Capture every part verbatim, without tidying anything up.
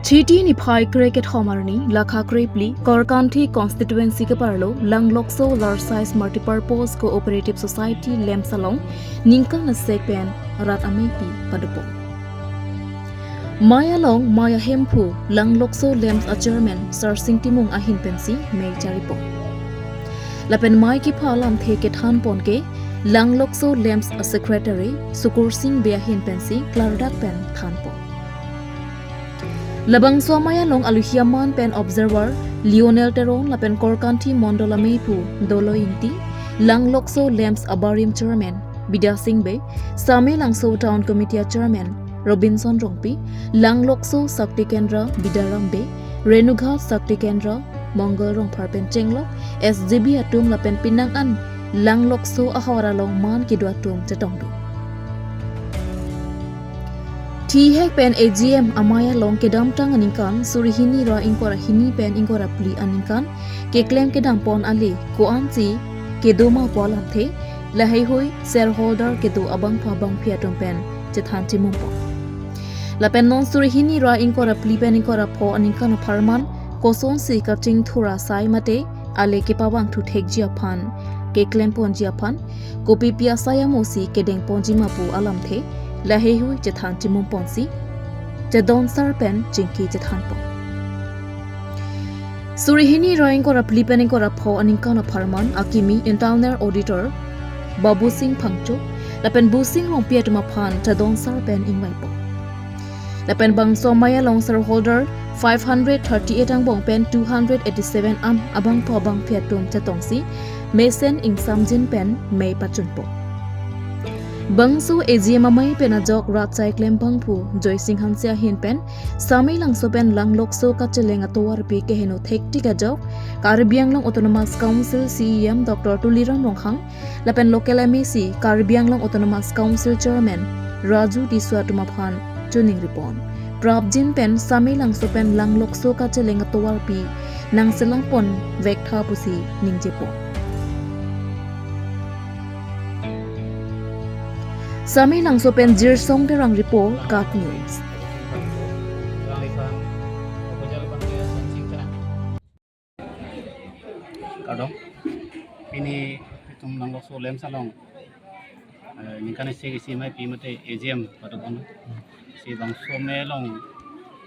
Chiti niphai krekethom arni, lakha krephli, Korkanthi constituency keparlo, Langlokso Large Size Multipurpose Cooperative Society LAMPS along, ningkan asek pen rat ameipi padopo. Mei along mei ahemphu, Langlokso LAMPS a chairman Sarsing Timung ahin pensi mei charipo. Lapen mei kepha alamthe kethan pon ke, Langlokso LAMPS a secretary Sukursing Bey ahin pensi klardak pen thanpo. Labangso amei along aluhi aman pen observer Lionel Teron lapen Korkanthi Mondol ameiphu Doloi Ingti, Langlokso LAMPS abarim chairman Bidyasing Bey, Samelangso Town Committee a chairman Robinson Rongpi, Langlokso Shakti Kendra Bidaram Bey, Renughat Shakti Kendra Mongol Rongphar pen chenglok S G B atum lapen penang an Langlokso ahor along man kedo atum chetongdun. Thihek pen A G M amei along kedamtang aningkan, suri hini ra ingkoi ra hini pen ingkoi ra phli aningkan keklem kedam pon ale ko-ansi kedo ma pu alamthe, laheihui shareholder kedo abangphu abangphi atum pen chethan chimum pon. Lapen non suri hini ra ingkoi ra phli pen ingkoi ra pho aningkan apharman kosonsi kachingthur asai mate ale kepavangthu thekji aphan, keklem ponji aphan, kopipi asai amosi kedeng ponji ma pu alamthe, laheihui chethan chimum ponsi chedon sar pen chingki chethan pon. Suri hini ra ingkoi ra phli pen ingkoi ra pho aningkan apharman akimi internal auditor Babusing Phangcho lapen Busing Rongpi atum aphan chedon sar pen ingvaipo. Lapen bangso amei along shareholder five hundred thirty-eight angbong pen two hundred eighty-seven an abangphu abangphi atum chetongsi mesen ingsamjin pen mei pachunpo. Bangso A G M amei pen ajok rat chai klem bangphu Joysing Hanse ahin pen Samelangso pen Langlokso kacheleng atovarpi keheno thektik ajok Karbi Anglong Autonomous Council C E M Doctor Tuliram Ronghang lapen local M A C Karbi Anglong Autonomous Council Chairman Raju Tisso atum aphan choningri pon. Prapjin pen Samelangso pen Langlokso kacheleng atovarpi nangselam pon vektha pusi ningje pon. Samelangso pen Jirsong Terang report, KAT News. Kardom. Pini itum Langlokso LAMPS along, eh, ningkan isi isi ameipi mate A G M padopo. Si bangso amei along,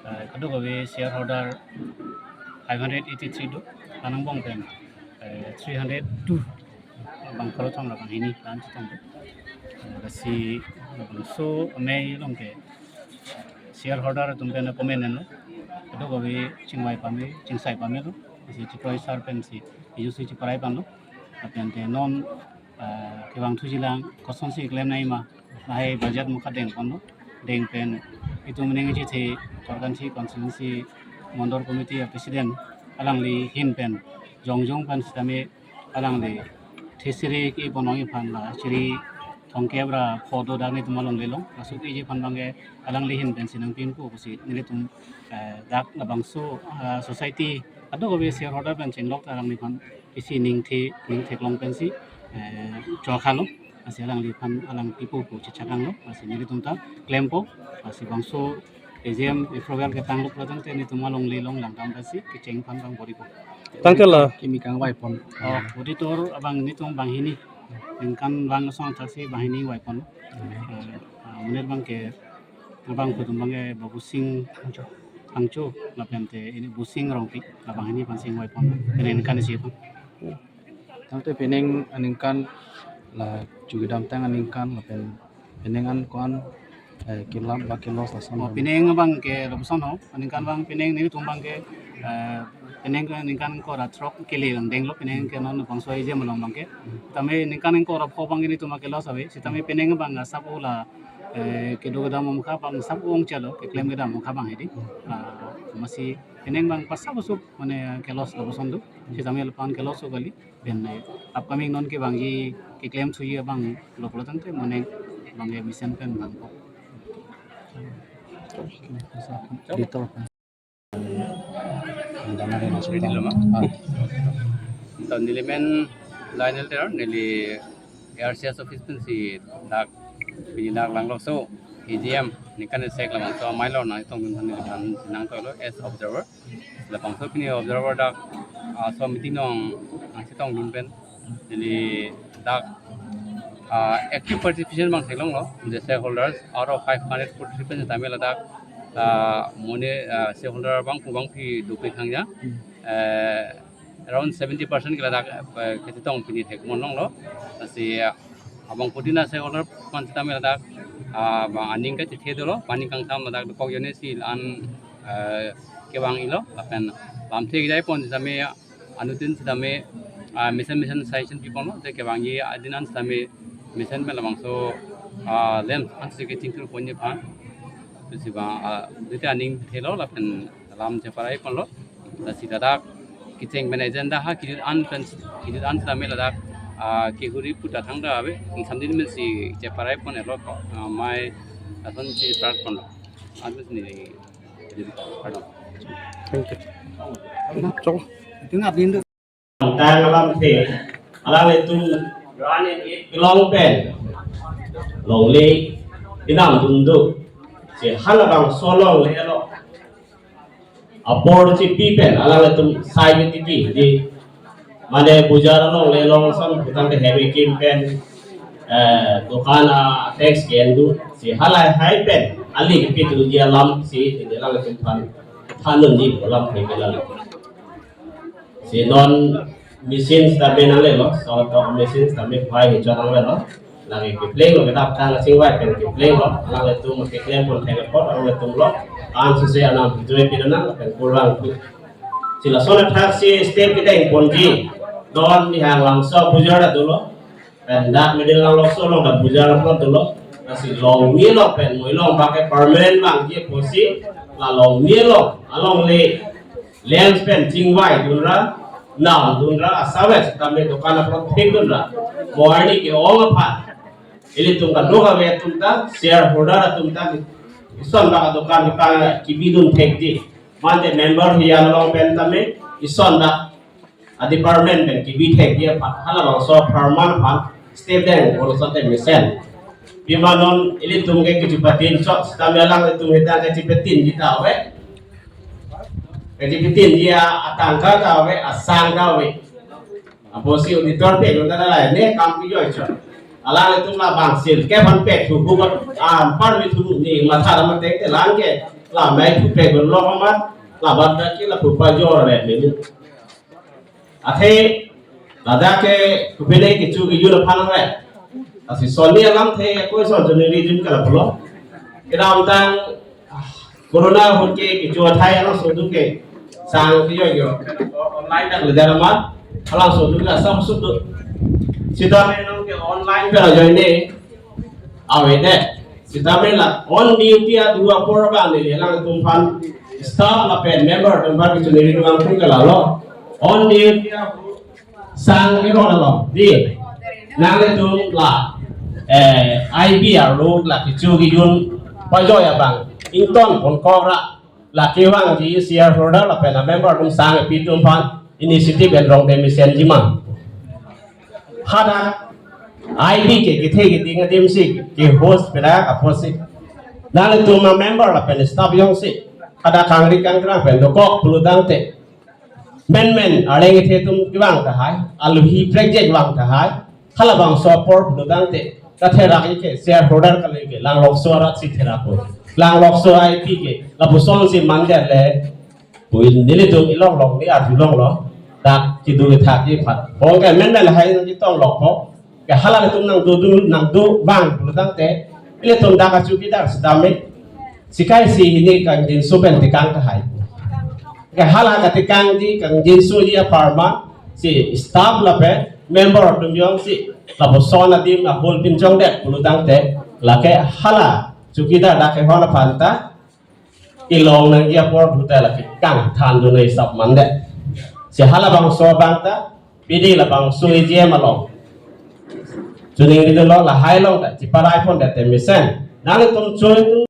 eh, kadokave shareholder five hundred eighty-three do, la-an angbong pen, eh, three hundred two, bang pharo thom ra bang hini la-an chetongdun. Eh, lasi bangso amei along ke shareholder atum pen akomen enlo. Kadokave chingvai pame, chingsai pamelo. Lasi chikroisar pensi, ejutsi chiprai ponlo. Lapen te non, ah, kevangthuji lang, kosonsi klem nangji ma, lahai budget mukha deng ponlo. Deng pen itum ningje the Korkanthi constituency Mondol committee a president alangli ahin pen jongjong pen sitame alangli thesiri kepon nangji aphan la siri thomkep ra pho do dak nelitum alongle long. Laso keji aphan abangke alangli ahin pensi nangpinpo pusi nelitum, eh, dak labangso, eh, society kadokave shareholder pen chenglok alangliphan isi ningthe, ningtheklong pensi, eh, chokhalo. Lasi alangliphan alang pipo pu chechak langlo. Lasi nelitum ta klempo. Lasi bangso A G M approval ketanglo pulo tangte nelitum alongle long langdam pensi kecheng aphan bang boripo. Tangte la kimi kangvai pon. Oh, auditor abang nelitum bang hini. Ningkan bang song thaksi bang hini vai pon. Eh, ah, monit abangke, abangphu atum abangke Babusing Phangcho lapen te ini Busing Rongpi, la bang hini aphansi ingvai pon. Pini ningkan isi pon. Tangte penang aningkan la chukidamtang aningkan lapen penang an ko-an, eh, kelap ba kelos lason. Oh, penang abangke lapuson ho, aningkan abang penang nelitum abangke, eh, penang ke ningkan ingkoi ra throk kele lang denglo, penang ke non bangso A G M along abangke. Tame ningkan ingkoi ra pho abangke nelitum kelos ave, sitame penang abang asap o la, eh, kedo kedam amokha abang asap o ongchalo, keklem kedam amokha abang hedi. Ah, masi penang abang pasap asup mane kelos lapuson do, sitame lapu-an kelos o kali. Pen, eh, upcoming non kevangji keklem thuji abang lo pulo tangte mane abangke mesen pen bang ko. Dito. Ready lo ma? Ah. To neli men Lionel Teron, neli A R C S office pensi dak, pini dak Langlokso A G M ningkan isi labangso amei lo nangchetongdun aphan neliphan nangtoi lo as observer. Labangso pini observer dak, ah, so meeting along nangchetongdun pen neli dak, ah, active participation abang theklonglo. The shareholders out of five hundred participants tame ladak, ah, mone, ah, shareholder abang pu abangpi dopik hangja. Eh, around seventy percent ke ladak, eh, kachetong pini thek mon longlo. Lasi, ah, abangphutin a shareholder aphan sitame ladak, ah, bang aning kachethe dolo, bang aning kangtham ladak dokok jone si an, eh, kevang-ilo, lapen lamthe kejai pon sitame anuttin sitame, ah, mesen mesen suggestion piponlo, je kevangji adin an sitame mesen pen labangso, ah, lamps an si kechingthur ponji aphan. Lasi bang, ah, dite aning thelo lapen alam cheparai ponlo. Lasi ladak kecheng pen agenda ha kejut an pen kejut an sitame ladak, ah, kehuri puta thangta ave. Ingsamdin pen si cheparai pon elo ko. Ah, amei lason si start ponlo. Anpen si neli, pardon. Thank you. Chok. Tang alamthe, alanglitum rani kelong pen longle kedamdun do. Si halabangso longle lo. Apor chipi pen alanglitum sai tiki di, mane bojar along le long son putangte heavy kim pen, eh, dokan a tax ke-en dun. Si halahai pen ali kepi tuji alam si di alanglitum aphan thandunji alam hai kelang. Si non machine sitame nanglelo, so to machine sitame phai hichot nanglelo. Lake keplenglo, kedamtang asing vai pen keplenglo, alanglitum keklem pon thek apot alanglitum lo. An suse anam hijoi pinanang pen kurang tu. Si lason athak si step kedeng ponji. Non ni hang langso bojar dolo. Pen dak middle Langlokso along dak bojar apot dolo. Lasi longle lo pen moi long bak ke permanent bangji apotsi la longle lo along le lamps pen chingvaidunra, namdunra, asawet tame dokan apot thekdunra. Mo arni ke-ong aphan ilitum kadokave atum ta, shareholder atum ta, ison bak dokan kepang kebidun thek di. Mate member hiyan along pen tame ison bak a department pen kebi thekji aphan halabangso apharman aphan step deng pon asonte mesen. Pima non ilitum ke kechepatin chot sitame alanglitum hetang kechepatinji ta ave. Kechepatinji a atangka ta ave, asang ta ave. Apotsi auditor pen unta la ne kam kejoi chot. Alanglitum labang sil ke phan pek thu hu bat, ah, anparmi thu ni matha ram tek te lang ke la mai thu pek lo amat la bat dak ke lapu pajor le menu. Athe ladak ke kopine kecho kejun aphan nangve. Lasi sonni alamthe koi son choningri jun kalaplo. Kedamtang, ah, corona ahut ke kecho athai alangso duk ke sang kejoi yo online dak le darama alangso duk ke asap sudu. Sitame non ke online pen ajoine avedet. Sitame la on duty adu apor abang neli alangtum aphan staff lapen member atum aphan kechoningri abang pu ke lalo. On duty sang kero lalo. Di. Nanglitum la, eh, I B arlo la kecho kejun pajoi abang ington pon kok ra. La kevangji shareholder lapen a member atum sang kepi atum aphan initiative en rong demisenji ma. Hadak I B ke kethe keding adim si ke host pera apotsi nanglitum a member lapen staff jongsi hadak kangri kangkrang pen dokok pulotangte menmen arleng kethe atum kevang tahai, aluhi prekjek vang tahai, halabangso apor pulotangte katherak ke shareholder kali ke Langlokso arat si therak ko. Langlokso I P ke lapuson si mandet le. Pui nelitum ilong long ni arjulonglo. Dak kedo kethakji aphan. Bong ke menmen hai nangchetong lokpo. Ke hala ilitum nangdo dun nangdo vang pulotangte ilitum dak a chowkidar sitame. Sikai si hini kangjinso pen tekang tahai. Ke hala katekangji kangjinsoji apharman si staff lapen member atum jongsi lapuson adim ahul pinchongdet pulotangte lake hala chowkidar dak kehon aphan ta kelong nangji apor ahut ta lake kangthandun hisap mandet. Si halabangso abang ta pini labangso A G M along choningri dolo, lahai along ta cheparai pondet te mesen. Nanglitum choi